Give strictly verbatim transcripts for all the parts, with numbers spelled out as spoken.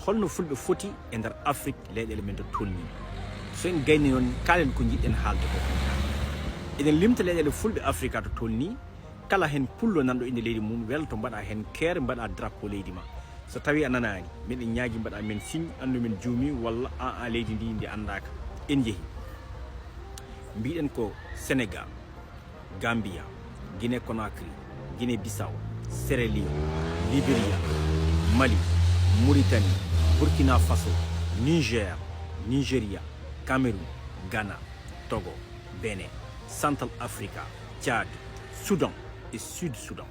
Holno fulɓe foti e nder Afrik, leyɗeele men to tolni? So en gayni noon, kaalen ko njiɗɗen haalde ko. Eɗen limta leyɗeele fulɓe Afrika to tolni. Kala heen pullo nanɗo innde leydi mum, welto mbaɗa heen keer, mbaɗa drapeau leydi ma. So tawi a nanaani, meɗen ñaagi mbaɗa men signe, anndu men juumi, walla a, a leydi ndi ndi anndaaka. En njehi. Mbiɗen ko Sénégal, Gambia, Guinée Conakry, Guinée Bissau, Sierra Leone, Liberia, Mali, Mauritanie, Burkina Faso, Niger, Nigeria, Cameroun, Ghana, Togo, Benin, Central Africa, Tchad, Soudan e Sud Soudan.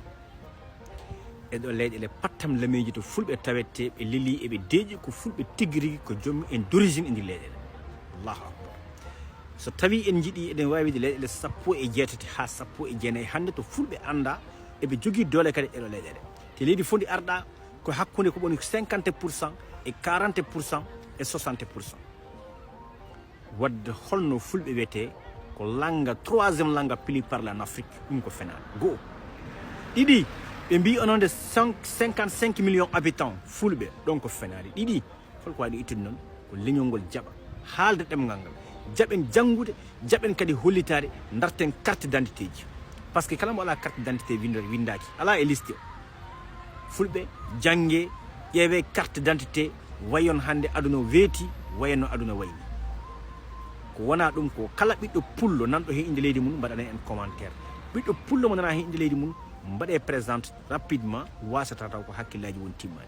E ɗo leyɗeele pattam lameeji to fulɓe tawete, ɓe leli eɓe deeƴi, ko fulɓe tigi rigi, ko joom en d'origine e ndi leyɗeele. Allahu akbar. So tawi en njiɗi, eɗen waawi wiide leyɗeele sappo e jeetati haa sappo e jeenayi hannde to fulɓe annda eɓe jogii doole kadi e ɗo leyɗeele. Te leydi fof ndi arɗa ko hakkunde ko woni cinquante pour cent e quarante pour cent e soixante pour cent. Wadde holno fulɓe wiyetee ko lannga, troisième lannga plus parlée en Afrique, ɗum ko fenaande. Go'o. Ɗiɗi, ɓe mbii onon de cinq, cinquante-cinq millions habitants fulɓe, ɗon ko fenaande. Ɗiɗi, hol ko waɗi ittude noon? Ko leñol ngol jaɓa haalde ɗemngal ngal. Jaɓen janngude, jaɓen kadi hollitaade, ndarten carte d'identité ji. Par ce que kala mo alaa carte d'identité winndo-, winndaaki, alaa e liste. Fulɓe, janngee, ƴeewee carte d'identité, wayon hannde aduna o weeti, wayanno aduna wayni. Ko wonaa ɗum ko, kala ɓiɗɗo pullo nanɗo heen innde leydi mum, mbaɗanee en commentaire. Ɓiɗɗo pullo mo nanaa heen innde leydi mum, mbaɗee présente rapidement, wasata taw ko hakkillaaji woni timmaani.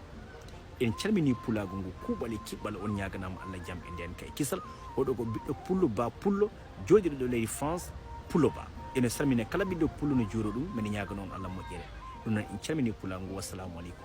En calminii pulaagu ngu, kuuɓal e kiɓɓal, on ñaaganaama Allah jam e ndeen kay kisal. Oɗo ko ɓiɗɗo pullo, ba pullo, jooɗiiɗo ɗo leydi France, Pullo Ba. Ene salmina kala ɓiɗɗo pullo no juuro ɗum, mbeɗa ñaagana on Allah moƴƴere. Ɗum noon en calminii pulaagu ngu, wassalamu aleykum.